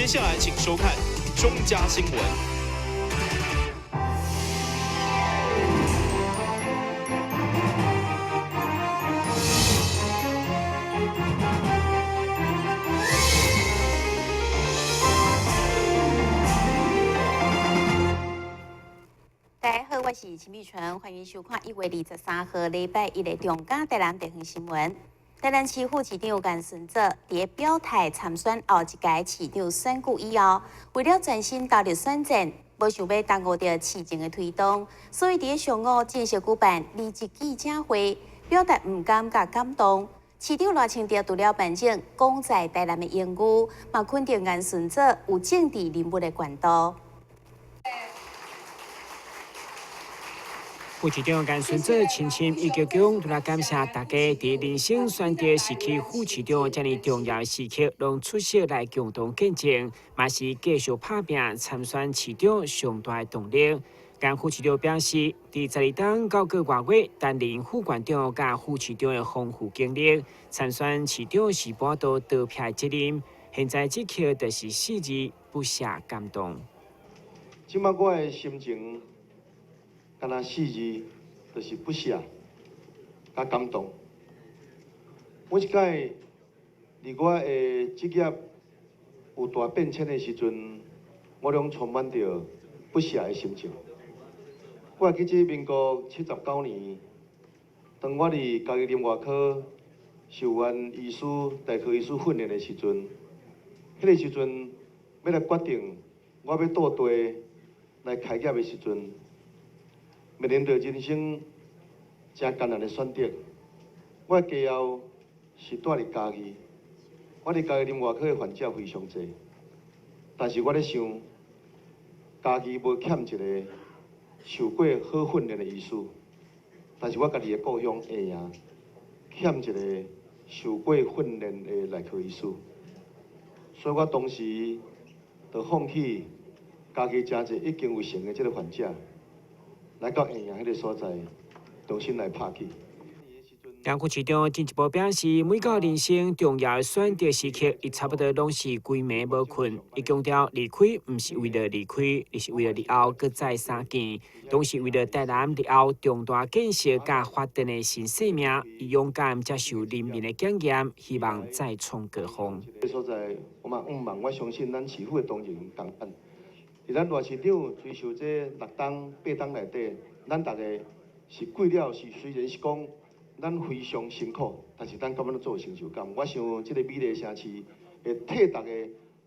接下來請收看中嘉新聞。大家好，我是秦美純，歡迎收看1月23號禮拜一的中嘉台南地方新聞。台南市副市長顏順祖佇表態參選後一屆市長選舉以後，為了專心投入選戰，無想欲耽誤著市政的推動，所以佇上午正式舉辦離職記者會，表達毋甘佮感動。市長賴清德除了頒獎講在台南的榮譽，嘛肯定顏順祖有政治人物的懸度。副市長顏順祖深深一鞠躬，除了感謝大家佇人生選擇時期，副市長遮爾重要的時刻，攏出席來共同見證，嘛是繼續拍拚參選市長上大的動力。顏副市長表示，佇12冬9個外月擔任副縣長佮副市長的豐富經歷，參選市長是無法度逃避的責任。現在這刻就是四字不捨感動。這擺我的心情，敢若四字，就是不捨佮感動。每一擺佇我的職業有大變遷的時陣，我攏充滿著不捨的心情。我會記得民國79年，當我佇嘉義林外科受完醫師大科醫師訓練的時陣，彼個時陣欲來決定我欲倒地來開業的時陣，面臨著人生誠艱難的選擇。我的家後是住佇嘉義，我佇嘉義林外科的患者非常濟，但是我咧想，嘉義無欠一个受過好訓練的醫師，但是我家己的故鄉下營欠一个受過訓練的內科醫師，所以我當時就放棄嘉義誠濟已經有成的這个患者，來到下營彼个所在，重新來拍起。顏副市長進一步表示，每到人生重要的選擇時刻，伊差不多攏是規暝無睏。伊強調，離開毋是為了離開，而是為了日後閣再相見，同時為了台南日後重大建設佮發展的新生命，伊勇敢接受人民的檢驗，希望再創高峰。這個所在，我嘛向望，我相信咱市府的同仁仝款。佇咱賴市長追求這6冬8冬內底，咱逐个是過了是雖然是講咱非常辛苦，但是咱感覺做有成就感。我想這个美麗城市會替大家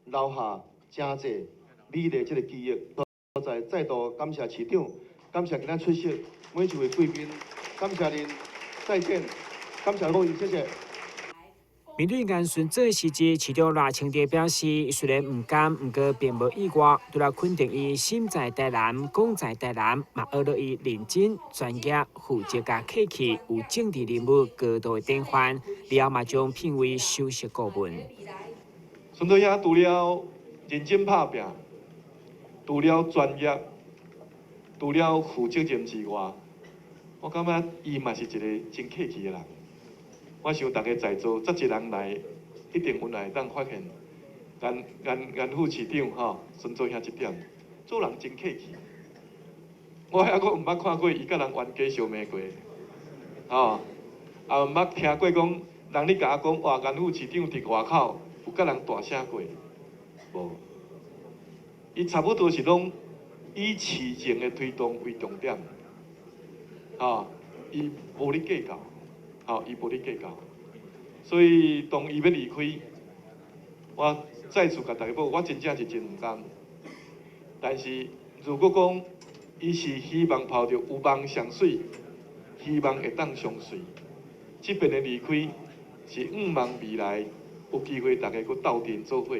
留下誠濟美麗這个記憶。再度感謝市長，感謝今仔出席每一位貴賓，感謝恁，再見，感謝各位，謝謝。面對顏順祖辭職，市長賴清德表示，雖然毋甘，毋過並無意外，除了肯定伊心在台南，講在台南，嘛學著伊認真、專業、負責佮客氣，有政治人物高度的典範，了後嘛將聘為首席顧問。順祖兄除了認真拍拚，除了專業，除了負責任之外，我感覺伊嘛是一個真客氣的人。我想逐家在座，遮濟人來，一定有會當發現，顏顏顏副市長吼，順祖兄這點，做人真客氣。我猶閣毋捌看過伊佮人冤家相罵過，吼，也毋捌聽過講，人咧共我講，哇，顏副市長佇外口有佮人大聲過，無。伊差不多是攏以市政的推動為重點，吼，伊無咧計較。吼，伊無咧計較，所以當伊欲離開，我再次共大家報，我真正是真毋甘。但是如果講伊是希望抱著有夢上媠，希望會當相隨，這邊的離開是向望未來有機會大家閣鬥陣做伙。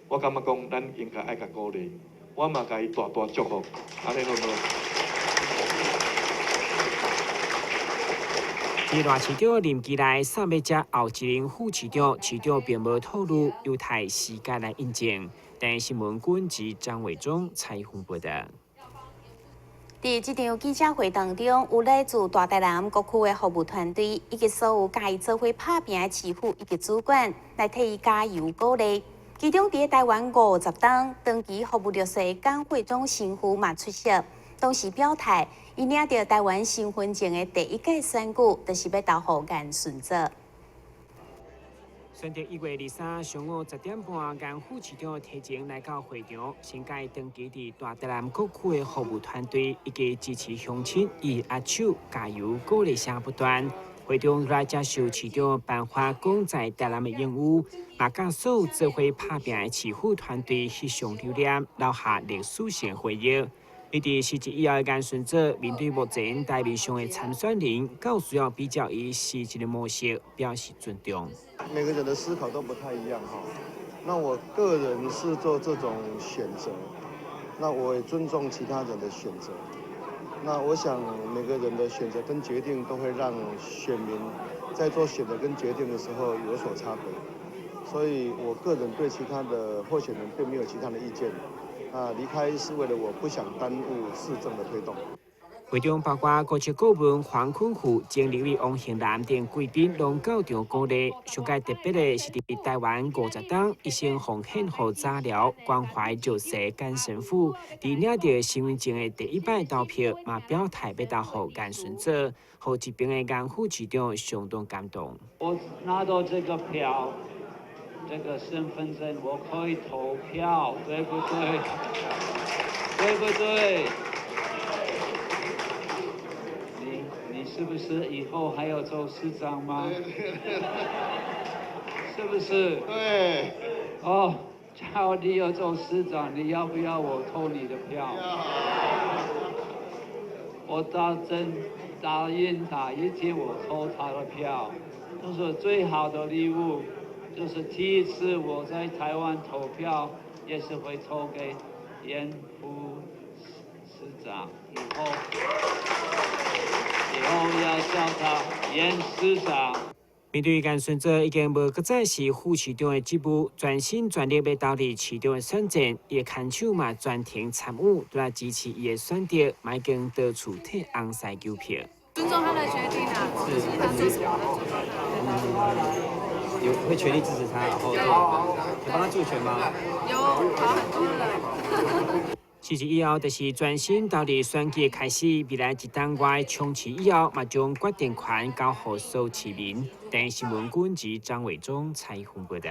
我感覺講，咱應該愛共鼓勵，我嘛共伊大大祝福，按呢好無？佇賴市長任期內，啥欲接後一任副市長，市長並無透露，有待時間來印證。台視新聞軍及張偉忠採訪報導。佇這場記者會當中，有來自大台南各區的服務團隊，以及所有佮伊做伙拍拚的市府以及主管，來替伊加油鼓勵。其中，佇台灣50冬，長期服務律師江惠中神父嘛出席，當時表態，伊領著台灣身份證的第一屆選舉，就是欲投予顏順祖。選擇1月23上午10點半，顏副市長提前來到會場，先共長期佇大台南各區的服務團隊以及支持鄉親以握手加油鼓勵聲不斷。會長來接受市長頒發廣在台南的榮譽，嘛佮所有做伙拍拚的市府團隊翕相留念，留下歷史性回憶。伊佇辭職以後的顏順祖面對目前台面上的參選人，較需要比較伊施政的模式，表示尊重。每個人的思考都不太一樣哈，那我個人是做這種選擇，那我也尊重其他人的選擇。那我想每個人的選擇跟決定都會讓選民在做選擇跟決定的時候有所差別，所以我個人對其他的候選人並沒有其他的意見。啊，離開是為了我不想耽誤市政的推動。會中包括國策顧問黃坤富、前立委王興南等貴賓攏到場鼓勵。上蓋特別的是，佇台灣50冬一生奉獻予早療關懷弱勢簡神父，佇領著身份證的第一擺投票，嘛表態欲投予顏順祖，予一邊的顏副市長相當感動。我拿到這個票，這個身份證，我可以投票，對不對？對不對？你是不是以後還要做市長嗎？是不是？對。哦，假如你要做市長，你要不要我投你的票？我答應答應他，一定我投他的票，這是最好的禮物。就是第一次我在台灣投票，也是會投給顏副市長。以後要叫他顏市長。面對顏順祖已經無閣再是副市長的職務，全心全力欲投入市長的選戰，伊的牽手嘛全程參與，來支持伊的選擇，嘛已經到厝替翁婿求票。尊重他的決定啊，就是他做什麼都尊重。有會全力支持他，然後有幫他助選嗎？有，跑很多了。辭職以後，就是全心投入選舉開始。未來一冬外衝刺以後，嘛將決定權交予所有市民。電視新聞軍及張偉忠採訪報道。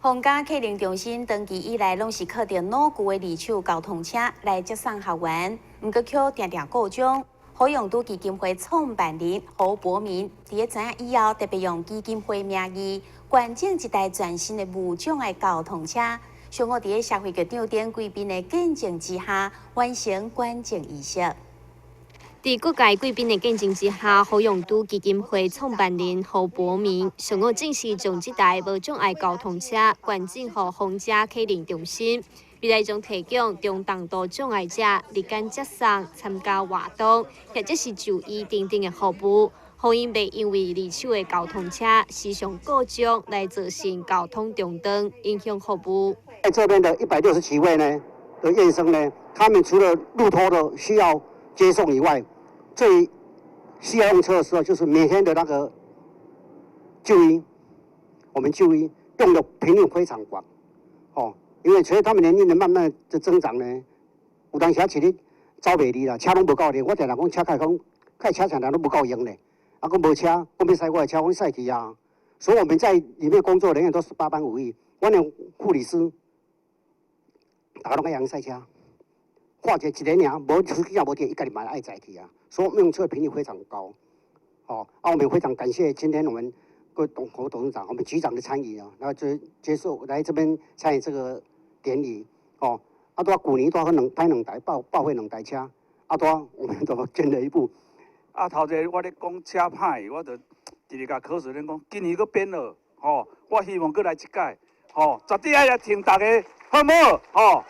皇家客運中心長期以來攏是靠著老舊的二手交通車來接送學員，毋過卻定定故障。好用都基金會創辦人侯伯明，佇咧知影以後，特別用基金會名義捐贈一台全新的無障礙交通車。上午佇咧社會局長等貴賓的見證之下，完成捐贈儀式。佇各界貴賓的見證之下，好用都基金會創辦人侯伯明上午正式將這台無障礙交通車捐贈予皇家客運中心。未來將提供中重度障礙者日間接送、參加活動，或者是就醫等等的服務，予𪜶袂因為二手的交通車時常故障來造成交通中斷，影響服務。在這邊的160幾位呢的院生呢，他們除了路托的需要接送以外，最需要用車的時候，就是每天的那個就醫，我們就醫用的頻率非常廣，哦。因為隨著他們年齡的慢慢的增長呢，有當時一日走袂離啦，車攏無夠用。我定定講車開講，開車場人攏無夠用咧，啊，閣無車，閣欲駛我的車，阮駛去啊。所以我們在裡面工作人員都是八般武藝，我連護理師，大家攏愛曉駛車，化解一個爾，無司機也無電，伊家己嘛愛載去啊。所以我們用車的頻率非常高。哦，啊，我們非常感謝今天我們各董侯董事長、我們局長的參與啊，然後接接受來這邊參與這個典禮，哦，啊，拄舊年拄好兩派兩台報報廢兩台車，啊，拄我們都捐了一部。啊，頭一个我咧講車歹，我就直直共柯主任講，今年閣變了，吼，我希望閣來一擺，吼，絕對愛來聽大家，好無？吼，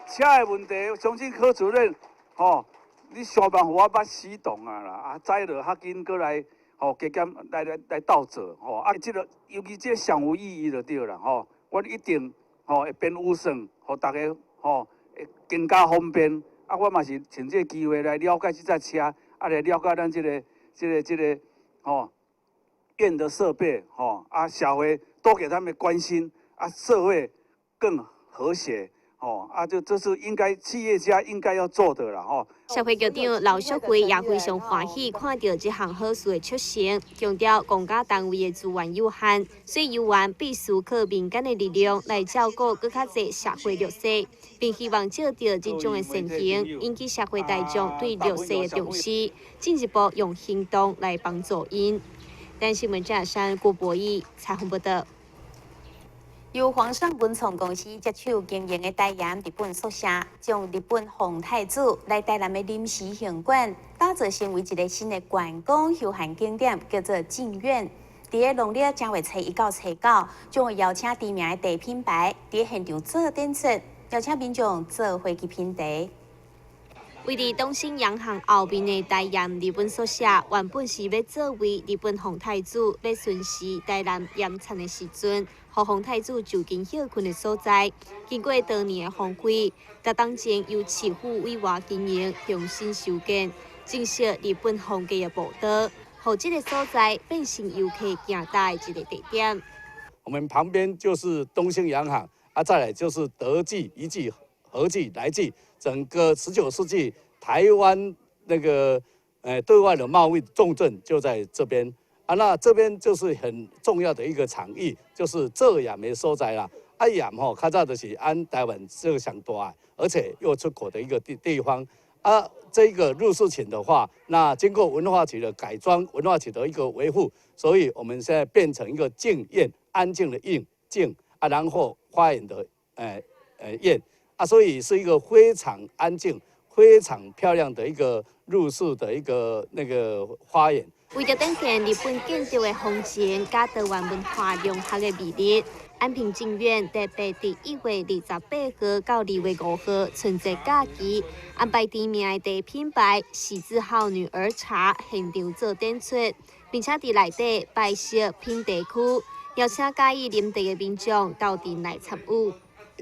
車的問題，相信柯主任，吼，你想辦法我捌死動啊啦，啊，載落較緊閣來，吼，加減來來來鬥做，吼，啊，這個尤其這個上有意義就對啦，吼，我一定。吼，會變預算，予大家吼會更加方便。啊，我嘛是趁這個機會來了解這台車，啊，來了解咱這個、這個、這個吼院的設備，吼啊，社會多給他們關心。啊，社會更和諧。哦，啊，就這是應該企業家應該要做的啦，吼。社會局長劉淑慧也非常歡喜看著這項好事的出現，強調公家單位的資源有限，所以猶原必須靠民間的力量來照顧閣較濟社會弱勢，並希望藉著這種的善行，引起社會大眾對弱勢的重視，進一步用行動來幫助𪜶。台視新聞記者郭博義採訪報導。由皇上文創公司接手經營的台鹽日本宿舍，將日本皇太子來台南的臨時行館打造成為一个新的觀光休閒景點，叫做靜苑。佇咧農曆正月初一到初九，將會邀請知名的茶品牌佇現場做展出，邀請民眾做伙去品茶。位佇東興洋行後面的台鹽日本宿舍，原本是欲作為日本皇太子欲巡視台南鹽田的時陣，予皇太子就近歇睏的所在。經過多年的荒廢，逐當前由市府委外經營，重新修建，增設日本風格的步道，予這个所在變成遊客行搭的一个地點。我們旁邊就是東興洋行，啊，再來就是德記、一記、和記、來記。整個19世紀，台灣那個對外的貿易重鎮就在這邊啊。那這邊就是很重要的一個場域，就是浙鹽的所在啦。啊，鹽吼，較早就是按台灣這個上大，而且又出口的一個地方啊。這個日式寢的話，那經過文化局的改裝，文化局的一個維護，所以我們現在變成一個靜苑，安靜的靜靜啊，然後花園的苑。啊，所以是一個非常安靜、非常漂亮的一個入室的一個那個花園。為著展現日本建築的風情，佮多元文化融合的魅力，安平靜苑特別佇1月28號到2月5號春節假期，安排知名的茶品牌喜字號女兒茶現場做展出，並且佇內底擺設品茶區，邀請佮意啉茶的民眾鬥陣來參與。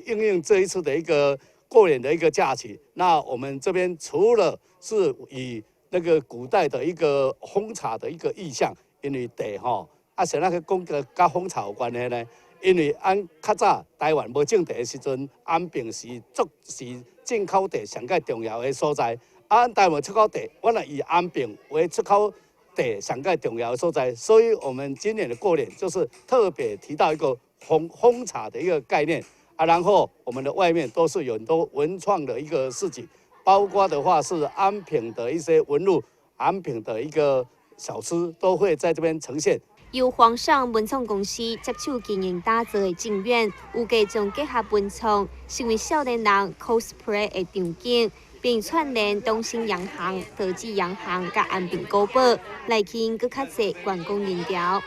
應用這一次的一個過年的一個假期，那我們這邊除了是以那個古代的一個烘茶的一個意象，因為茶吼，啊，啥那個講個佮烘茶有關係呢？因為按較早台灣無種茶的時陣，安平是足是進口茶上蓋重要的所在。啊，台灣出口茶，我若以安平為出口茶上蓋重要的所在，所以我們今年的過年就是特別提到一個烘茶的一個概念。啊，然後我們的外面都是有很多文創的一個市集，包括的話是安平的一些文物、安平的一個小吃，都會在這邊呈現。由皇上文創公司接手經營打造的靜苑，預計將結合文創，成為少年人 cosplay 的場景，並串聯東興洋行、德記洋行佮安平古堡，來吸引閣較濟觀光人潮。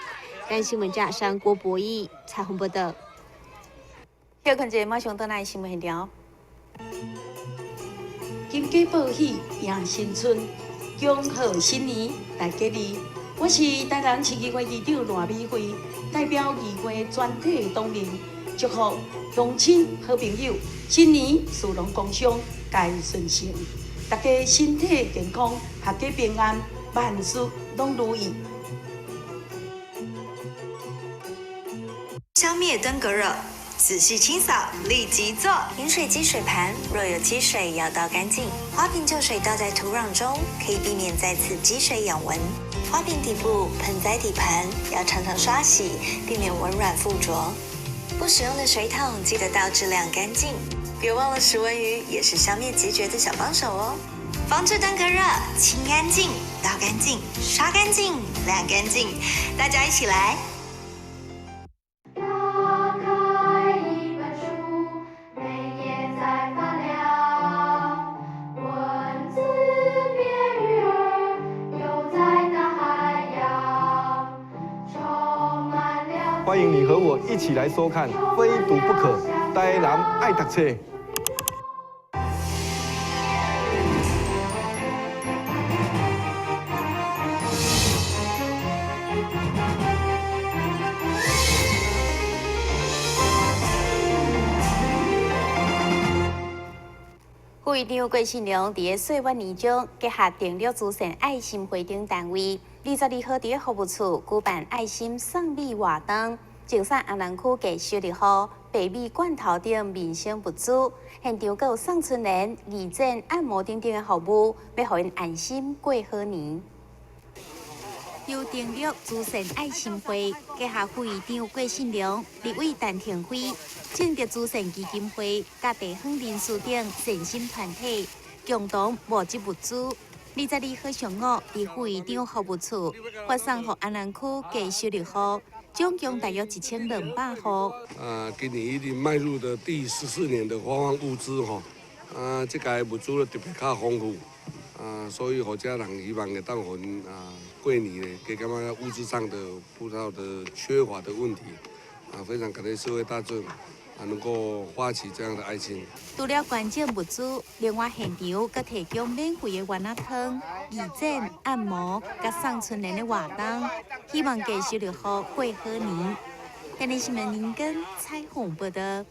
台視新聞記者郭博義採訪報導。歇睏者，馬上轉來新聞現場。金雞報喜，迎新春，恭賀新年，大吉利。我是台南市議會議長賴美惠，代表議會全體黨員，祝福鄉親好朋友新年士農工商皆順遂，大家身體健康，闔家平安，萬事攏如意。消滅登革熱。仔細清掃，立即做。飲水機水盤若有積水，要倒乾淨。花瓶舊水倒在土壤中，可以避免再次積水養蚊。花瓶底部、盆栽底盤要常常刷洗，避免蚊卵附着。不使用的水桶記得倒置晾乾淨。別忘了食蚊魚也是消滅孑孓的小幫手哦。防治登革熱，清乾淨，倒乾淨，刷乾淨，晾乾淨，大家一起來。打開一本書，每頁在發亮，文字變魚兒，游在大海洋，充滿了。歡迎你和我一起來收看《非讀不可》，台南愛讀冊。副議長郭信良佇咧歲末年終結合定綠慈善愛心會等單位，22號佇咧服務處舉辦愛心送禮活動，贈送安南區第十二號白米罐头等民生物资，现场阁有送春联、义诊、按摩等等的服务，欲予𪜶安心过好年。由定玉慈善爱心会结合副议长郭信良、立委陈亭妃、正德慈善基金会、佮地方人士等善心团体共同募集物资。22号上午，伫副议长服务处发送予安南区低收入户，总共大约1200户。啊，今年已经迈入的第14年的发放物资吼，啊，這屆物資特別較豐富，啊，所以予遮人希望會當予𪜶啊過年呢，加感覺物資上的不到的缺乏的問題，啊，非常感謝社會大眾啊能夠發起這樣的愛心。除了捐贈物資，另外現場閣提供免費的丸仔湯、義診、按摩、佮送春聯的活動，希望低收入戶過好年。電視新聞林根采訪報道。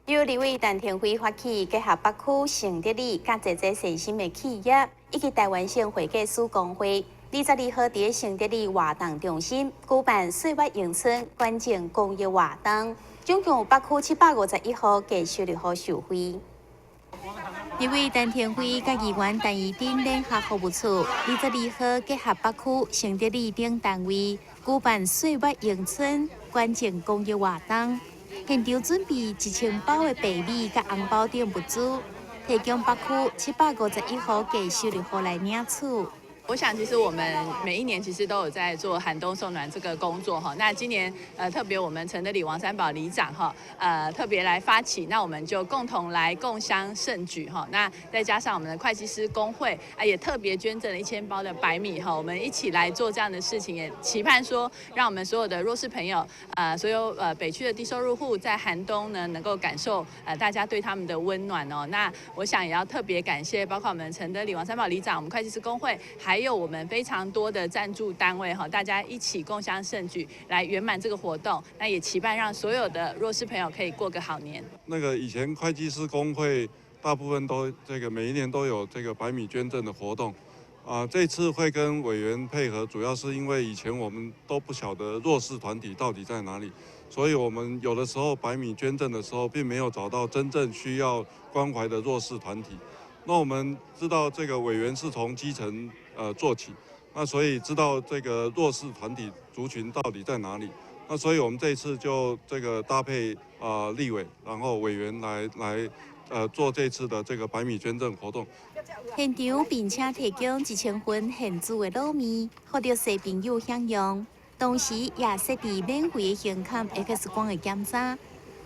由立委陳亭妃發起，結合北區成德里佮濟濟善心的企業，以及台灣省會計師公會，22號佇成德里活動中心舉辦歲末迎春捐贈公益活動，總共有北區751戶低收入戶受惠。立委陳亭妃佮議員陳怡貞聯合服務處，22號結合北區成德里等單位，舉辦歲末迎春捐贈公益活動。現場準備1000包的白米佮紅包等物資，提供北區751戶低收入戶來領取。我想，其實我們每一年其實都有在做寒冬送暖這個工作哈。那今年特別我們成德里王三寶里長哈特別來發起，那我們就共同來共襄盛舉哈。那再加上我們的會計師公會啊，也特別捐贈了1000包的白米哈，我們一起來做這樣的事情，也期盼說，讓我們所有的弱勢朋友所有北區的低收入戶在寒冬呢，能夠感受大家對他們的溫暖哦。那我想也要特別感謝，包括我們成德里王三寶里長、我們會計師公會，還有我們非常多的贊助單位哈，大家一起共襄盛舉，來圓滿這個活動。那也期盼讓所有的弱勢朋友可以過個好年。那個以前會計師公會大部分都這個每一年都有這個白米捐贈的活動，啊，這次會跟委員配合，主要是因為以前我們都不曉得弱勢團體到底在哪裡，所以我們有的時候白米捐贈的時候，並沒有找到真正需要關懷的弱勢團體。那我們知道這個委員是從基層做起，那所以知道這個弱勢團體族群到底在哪裡，那所以我們這次就這個搭配立委，然後委員來做這次的這個白米捐贈活動。現場並且提供1000份現煮的滷麵，予弱勢朋友享用，同時也設置免費的胸坎 X 光的檢查，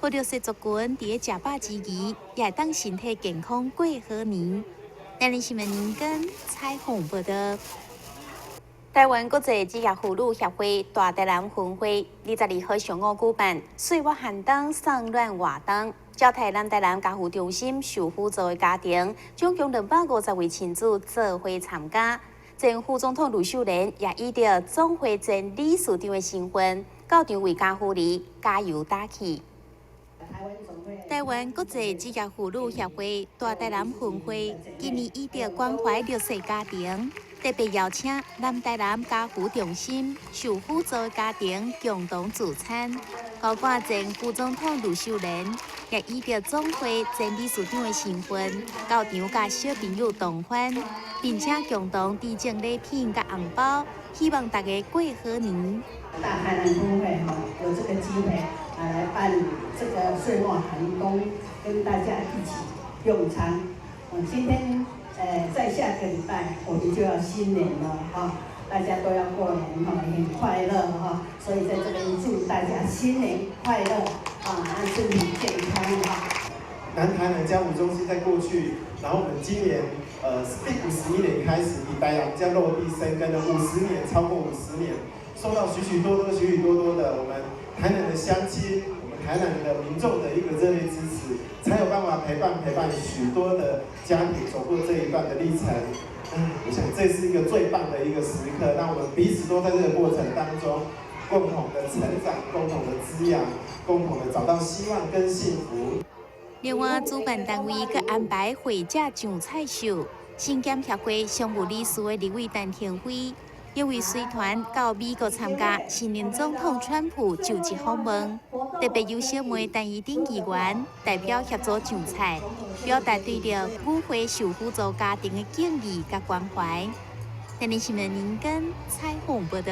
予弱勢族群佇咧食飽之餘，也會當身體健康過好年。台視新聞林根采訪報道。台灣國際職業婦女協會大台南分會22號上午舉辦歲末寒冬送暖活動，招待南台南家扶中心受輔助的家庭，總共250位親子做伙參加。前副總統呂秀蓮也以著總會前理事長的身份，到場為家扶兒加油打氣。台灣國際職業婦女協會大台南分會今年以著關懷弱勢家庭，特別邀請南台南家扶中心受輔助的家庭共同聚餐，包括前副總統呂秀蓮，也以著總會前理事長的身份到場佮小朋友同歡，並且共同致贈禮品佮紅包，希望大家過好年。大台南分會哈有這個機會啊來辦這個歲末寒冬，跟大家一起用餐。今天在下個禮拜我們就要新年了哈，大家都要過年哈，很快樂哈，所以在這邊祝大家新年快樂啊，身體健康哈。南台南家扶中心在過去，然後我們今年第51年開始，以台南家落地生根了五十年，超過五十年，受到許許多多、許許多多的我們台南的鄉親、我們台南的民眾的一個熱烈支持，才有辦法陪伴陪伴許多的家庭走過這一段的歷程。我想這是一個最棒的一個時刻，讓我們彼此都在這個過程當中，共同的成長、共同的滋養、共同的找到希望跟幸福。另外，主辦單位閣安排會者上菜秀，身兼協會常務理事的立委陳亭妃，因為隨團到美國參加新任總統川普就職訪問，特別由小妹陳怡頂議員代表協助上菜，表達對著與會受輔助家庭的敬意佮關懷。台南新聞林根採訪報道。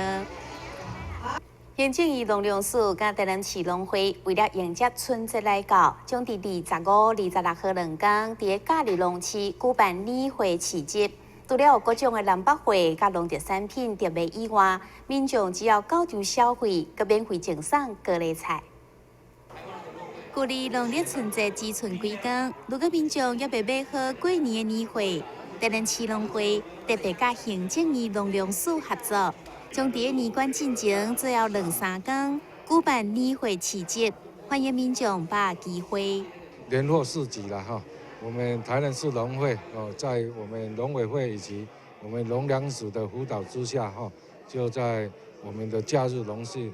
行政院農糧署佮台南市農會為了迎接春節來到，將佇25、26號兩工，佇个假日農市舉辦年貨市集。除了有各種的南北貨佮農特產品特賣以外，民眾只要到場消費，閣免費贈送高麗菜。距離農曆春節只賰幾工，如果民眾猶未買好過年的年貨，台南市農會特別佮行政院農糧署合作，將佇个年關進前最後兩三工舉辦年貨市集，歡迎民眾把握機會。年貨市集啦，哈。我們台南市農會哦，在我們農委會以及我們農糧署的輔導之下，哈，就在我們的假日農市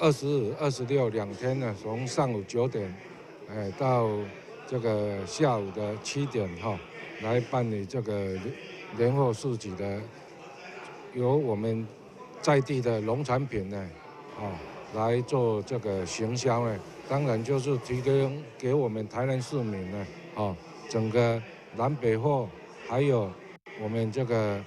，25、26兩天呢，從上午9點，到這個下午的7點，哈，來辦理這個年貨市集的，由我們在地的農產品呢，哦，來做這個行銷呢。當然就是提供給我們台南市民呢，哦，整個南北貨，還有我們這個，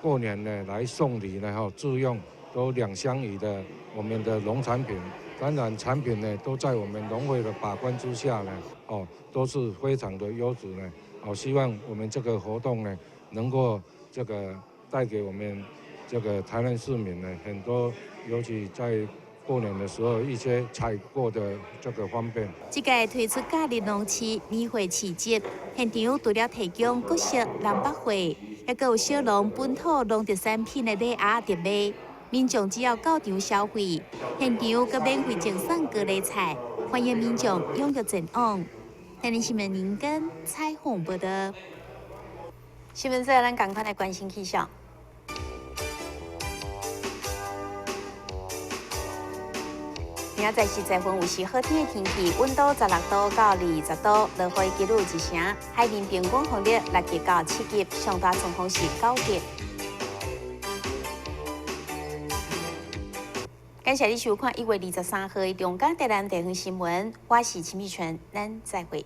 過年呢來送禮呢，哈，自用都兩相宜的我們的農產品。當然產品呢都在我們農會的把關之下呢，哦，都是非常的優質呢。哦，希望我們這個活動呢，能夠這個帶給我們這個台南市民呢很多，尤其在過年的時候，一些採購的這個方便。這屆推出假日農市年貨市集，現場除了提供各式南北貨，猶閣有小農本土農特產品的禮盒特賣，民眾只要到場消費，現場閣免費贈送高麗菜，歡迎民眾踴躍前往。台南新聞林根採訪報道。新聞最後，咱仝款來關心氣象。明仔載是十分有時好天的天氣，溫度16度到20度，落雨幾率1成，海面平均風力6級到7級，上大陣風是9級。感謝你收看1月23號的中嘉台南地方新聞，我是陳美泉，咱再會。